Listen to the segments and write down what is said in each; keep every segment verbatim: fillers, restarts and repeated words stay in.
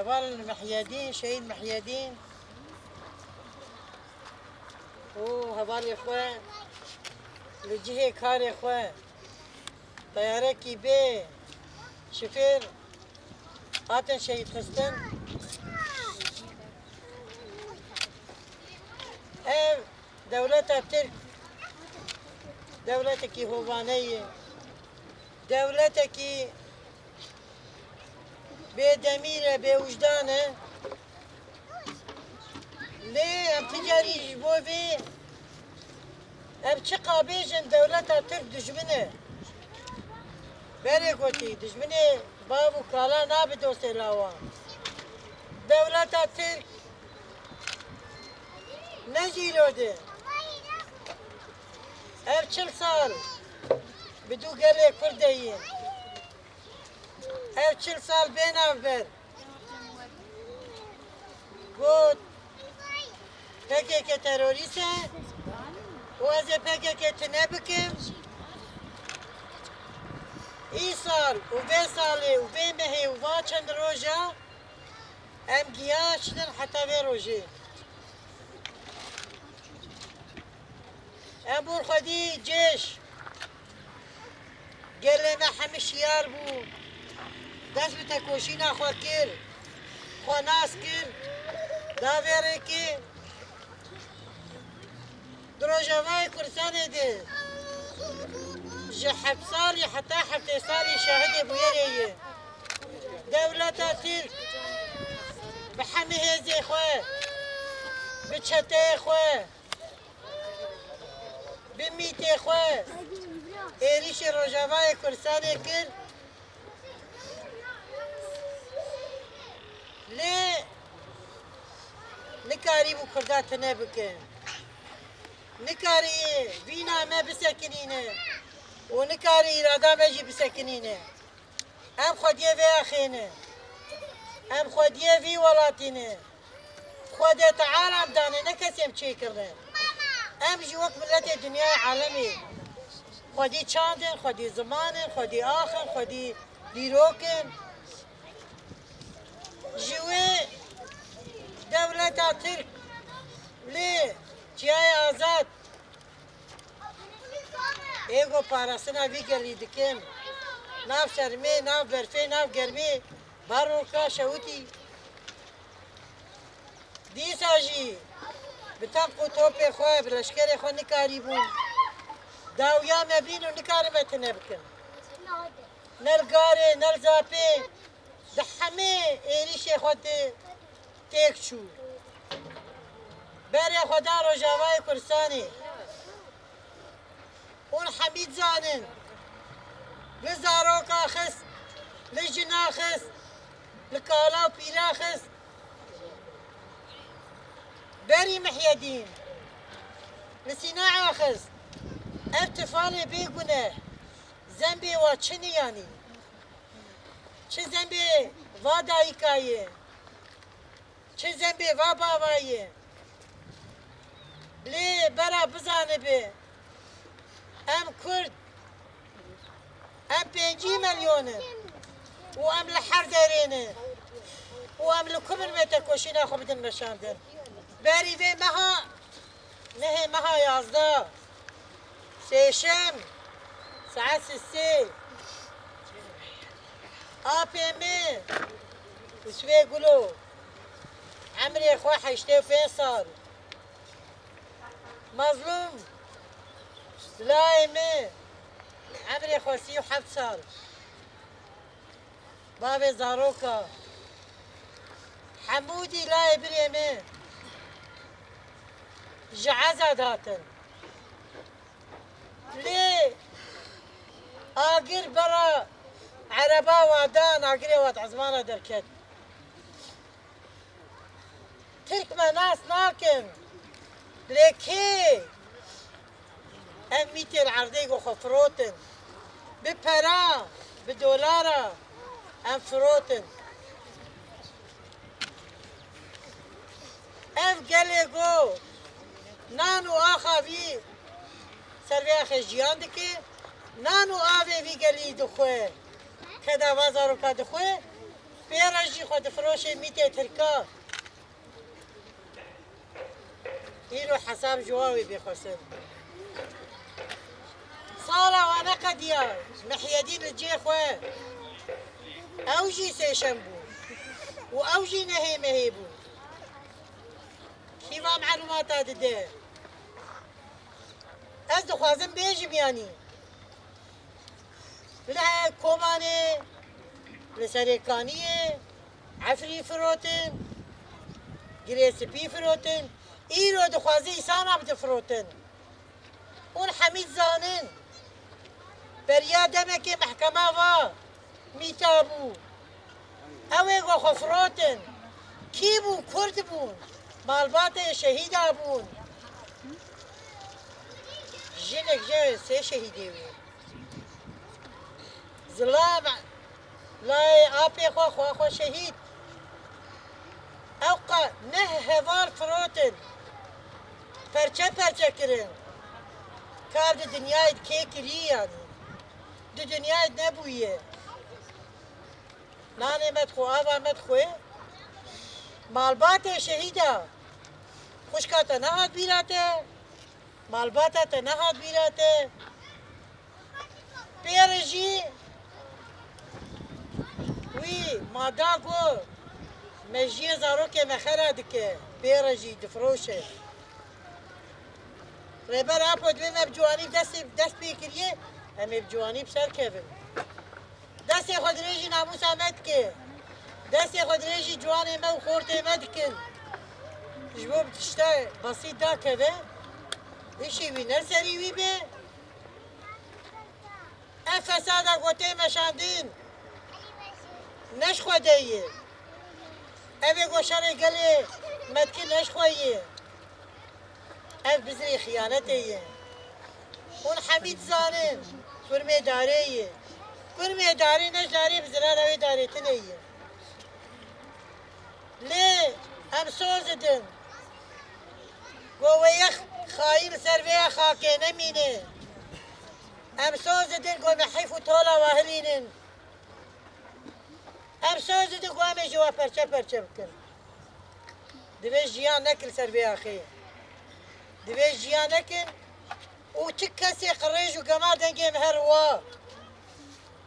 Heval Mihyedîn, Şehîd Mihyedîn û hevalê xwe li cihê karê xwe teyarekî bê şifêr hatin şehîd xistin. Ev dewleta Tirk dewletekî hovane ye. Dewletekî bê demîr e, bê wijdan e. Lê em ti carî ji bo vê, em çiqa bêjin dewleta Tirk dijmin e. Berê gotî, dijminê bav û kala nabe dostê lawan. Dewleta Tirk ne jî îro de. Ev çil sal bi dû gelê Kurd de yîn. Ev çil sal bê navber. Got, P K K terorîst e û ez ê P K K tune bikim. Îsal û vê salê û vê mehê û va çend roja em giya şidin heta vê rojê. Em bûn xwedî cêş. Gelê me hemî şiyar bû. Dest bi tekoşîna xwe kir. Xwe nas kir. Da vê rêkê di Rojavayê Kurdistanê de ji heft salî heta heftê salî şahidê bûyerê ye. Dewleta Tirk bi hemî hêzê xwe, bi çeteyê xwe, bi mîtê xwe êrîşê Rojavayê Kurdistanê kir. Lê nikarîbû Kurda tune bike. Nikarî vîna me bisekinîne û nikarî îrada me jî bisekinîne. Em xwediyê vê axê ne. Em xwediyê vî welatî ne. Xwedê Teala em dane, ne kesê em çêkirine. Em jî wek miletê dinyayê alemê xwedî çand in, xwedî ziman in, xwedî ax in, xwedî dîrok in. Ji wê dewleta Tirk lê çiyayê azad ê ku parastina vî gelî dikin, nav sermê, nav berfê, nav germê, baroka şewitî. Dîsa jî bi tank û topê xwe, bi leşkerê xwe nikarîbûn dawiya me bîn û nikarin me tune bikin. Ne li Garê, ne li Zapê, di hemê êrîşê xwe de têk çû. Berê xwe da Rojavayê Kurdistanê. Hûn hemî dizanin. Li zaroka xist, li jina xist, li kala û pîra xist. Berî Mihyedîn li Sîna axist. Ev tifalê bêguneh, zembê wa çi niyanî? Çi zembê va dayika ye? Çi zembê va bava ye? Lê bera bizanibe, em Kurd, em pêncî milyon in û em li her derê ne û em li ku bin me tekoşîna xwe bidin meşandin. Berî vê meha, nehê meha yazdeh, sêşem, saet sê, apê min, Usvê Gulo, emrê xwe heştê û pênc sal. Mazlûm, layê min, emrê xwe sî û heft sal. Bavê zaroka, Hemûdî layê birê min ji Ezad hatin. Lê agir bera ereba wa dan, agirê wa di ezmana derket. Tirk me nas nakin. Lê kê? Em mîtê li erdê go xwe firotin. Bi pera, bi dolara em firotin. Ev gelê go nan û axa vî ser vê axê jiyan dike, nan û avê vî gelî dixwe, keda va zaroka dixwe, Pê re jî xwe difiroşê mîtê Tirka. Îro hesab ji wa wê bê xwesin. Sala wane qediya Mihyedîn li cê xwe. Ew jî sêşem bû. Û ew jî nehê mehê bû. Kî va melûmata dide? Ez dixwazim bêjim yanî. Li Kobanê, li Serêkaniyê, Efrî firotin, Girê Spî firotin. Îro dixwaze îsana bide firotin. Hûn hemî dizanin. Beriya demekê mehkema va mîta bû. Ew ê ku xwe firotin. Kî bû? Kurd bûn. Malbatê şehîda bûn. Jinek ji sê şehîdê wê. Zilam layê apê xwe, xwe xwe şehîd. Ew qa neh heval firotin. Perçe perçe kirin. Kar di dinyayê di kê kirî yanî. Di dinyayê de nebûye. Nanê me dixwe, ava me dixwe. Malbatê şehîda. Xwişka te nehat bîra te. Malbata te nehat bîra te. Pê re jî wî mada ku mejiyê zarokê me xera dike, pê re jî difiroşe. Rêber Apo divê me bi ciwanî destê, dest pê kiriye, em ê bi ciwanî bi ser kevin. Destê xwe dirêjî namûsa me dike. Destê xwe dirêjî ciwanê me û xortê me dikin. Ji bo bi tişta besît dakeve, îşî wî ne serî wî be. Ev fesada ku tê meşandin, ne ji xwe de ye. Ev ê ku şerê gelê me dikin, ne ji xwe ye. Ev bizirê xiyanetê ye. Hûn hemî dizanin, kurmê darê ye. Kurmê darê ne ji darê bizirara wê darê tune ye. Lê em soz didin. Ku wê yek xayîn li ser vê xakê nemîne. Em soz didin ku me heyf û tola wa hilînin. Em soz didin ku em ê ji wa perçe perçe bikin. Divê jiyan nekin li ser vê axê. Divê jiyan nekin û çi kesê qirêj û gema dengê em her wa.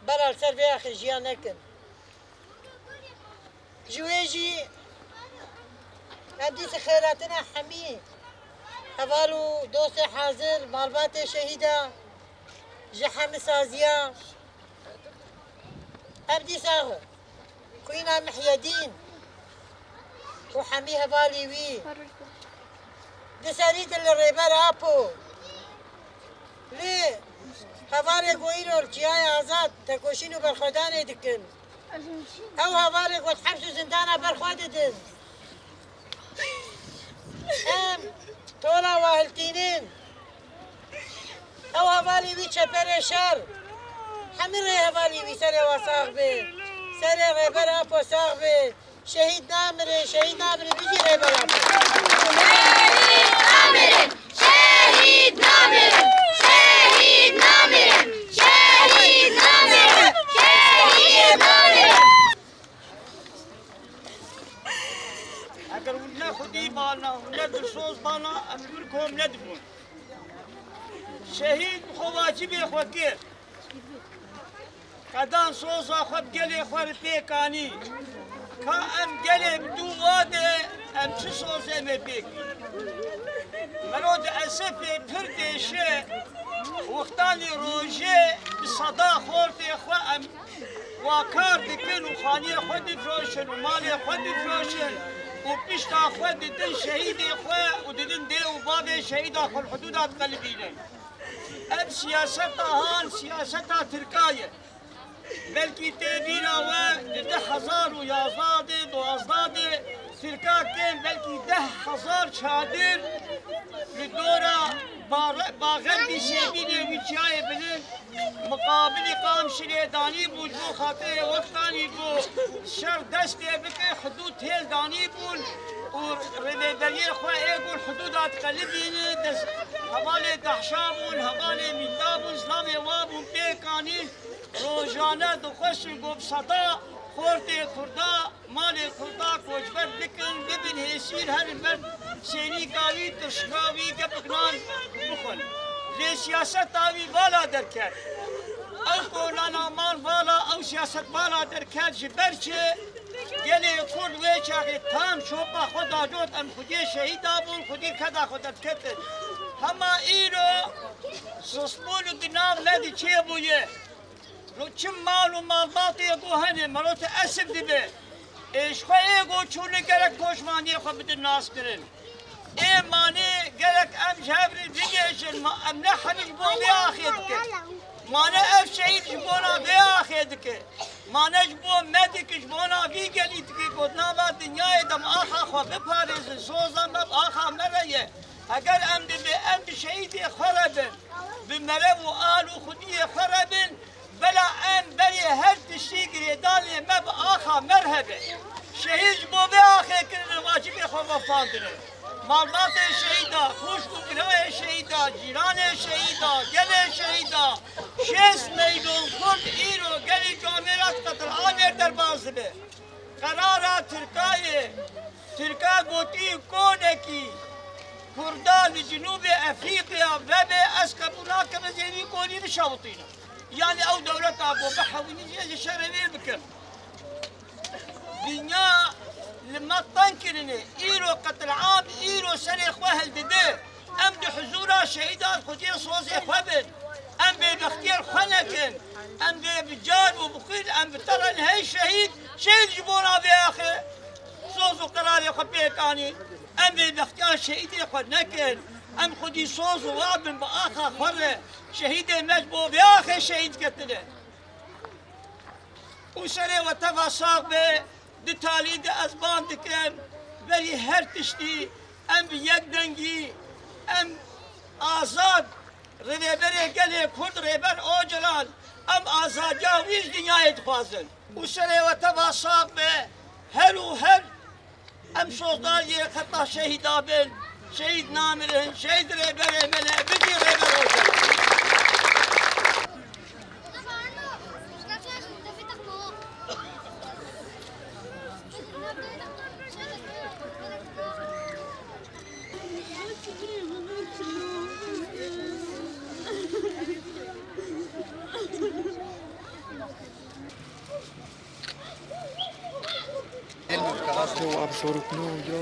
Bela li ser vê axê jiyan nekin. Ji wê jî em dîsa xêratina hemî heval û dostê hazir, malbatê şehîda, ji hemî saziya. Em dîsa xwîna Mihyedîn û hemî hevalî wî. Di serî de li Rêber Apo. Lê hevalê ku îro li Çiyayê Azad tekoşîn û berxwedanê dikin. Ew hevalê ku di heps û zindana berxwe didin. Em tola wa hiltînin. Ew hevalê wî çeperê şer. Hemî rê hevalê wî serê wa sax be. Serê Rêber Apo sax be. Şehîd namirin, şehîd namirin, bijî Rêber Apo. Şehîd namirin, şehîd namirin, şehîd namirin, şehîd namirin, şehîd namirin. Eger hûn ne xwedî bana, hûn ne dilsoz bana, em li wir kom nedibûn. Şehîd bi xwe wacibê xwe kir. Qedan soza xwe bi gelê xwe li pêk anî. Ka em gelê bi dû wa de em çi sozê me pêk? Mero di esefê pir dêşe, wextanî rojê bi seda xortê xwe em wa kar dikin û xaniyê xwe difroşin û malê xwe difroşin û pişta xwe didin şehîdê xwe û didin dê û bavê şehîda xwe li hidûda diqelibînin. Ev siyaseta han, siyaseta Tirka ye. Belkî tê bîra we di du hezar û yazdeh de, duwazdeh de Tirka tên belkî deh hezar çadir li dora Bare-, Baxerbî Sêbînê wî çiyayê bilind miqabilî Qamşîrê danî bû, ji bo xatirê wextanî ku şer dest pê bike, hidûd hêl danî bûn û rêveberiyê xwe ê ku hidûda diqelibîne, dest hevalê Dehşa bûn, hevalê Mîta bûn, zilamê wa bûn, pêk anîn, rojane dixwestin ku bi seda Xortê Kurda, malê Kurda koçber bikin, bibin hêsîr, herin ber sênîka wî, tirşika wî, kepik nan bixwin. Lê siyaseta wî vala derket. Ew kolana man vala, ew siyaset vala derket, ji ber çi? Gelê Kurd wê çaxê tam çopa xwe dacot, em xwediyê şehîda bûn, xwedî keda xwe derketin. Hema îro Sispol û di nav me de çêbûye. Ro çi mal û malbatê ku hene, mero te esib dibe. Ê ji xwe ê ku çûne gerek poşmaniyê xwe bidin naskirin. Ê manê gerek em ji hev re bigihîjin, ma em ne hemî ji bo vê axê dike. Ma ne ev şehîd ji bona vê axê dike. Ma ne ji bo me dike, ji bona vî gelî dike, ku di nava dinyayê de em axa xwe biparêzin, soza me bi axa me re ye. Heger em dibê em bi şehîdê xwe re bin, bi merev û al û xwediyê xwe re bin, bela em berê her tiştî girêdanê me bi axa me re hebe. Şehîd ji bo vê axê kirine, wacibê xwe vefandine. Malbatê şehîda, xwişk û birayê şehîda, cîranê şehîda, gelê şehîda, şêst milyon Kurd îro gelî camêra qetilamê derbas dibe. Qerara Tirkayê, Tirka gotî konekî Kurda li Cinûbê Efrîqya vebe, ez qebûl nakim ez ê wî konî bişewitînim. Yanî ew dewleta ku bihewînî jî ez ê şerê wê bikim. Dinya li me teng kirine, îro qetilam, îro serê xwe hildide. Em di huzûra şehîdan xwediyê sozê xwe bin. Em bêbextiyên xwe nekin. Em bê bi car û bi xwîn, em bi terin hey şehîd, şehîd ji bona vê axê soz û qerarê xwe pêk anîn. Em bêbextiyan şehîdê xwe nekin. Em xwedî soz û wa bin bi axa xwe re. Şehîdê me ji bo vê axê şehîd ketine. Û serê we teva sax be, di talî de ez ban dikim, berî her tiştî em bi yek dengî, em azad, rêveberê gelê Kurd Rêber Ocalan, em azadiya wî ji dinyayê dixwazin. Û serê we teva sax be, her û her Em sozdar yê xeta şehîda bin, şehîd namirin, şehîd rêberê me ne, bijî Rêber Ocalan. Yo, abi, soruk ne o? Yo.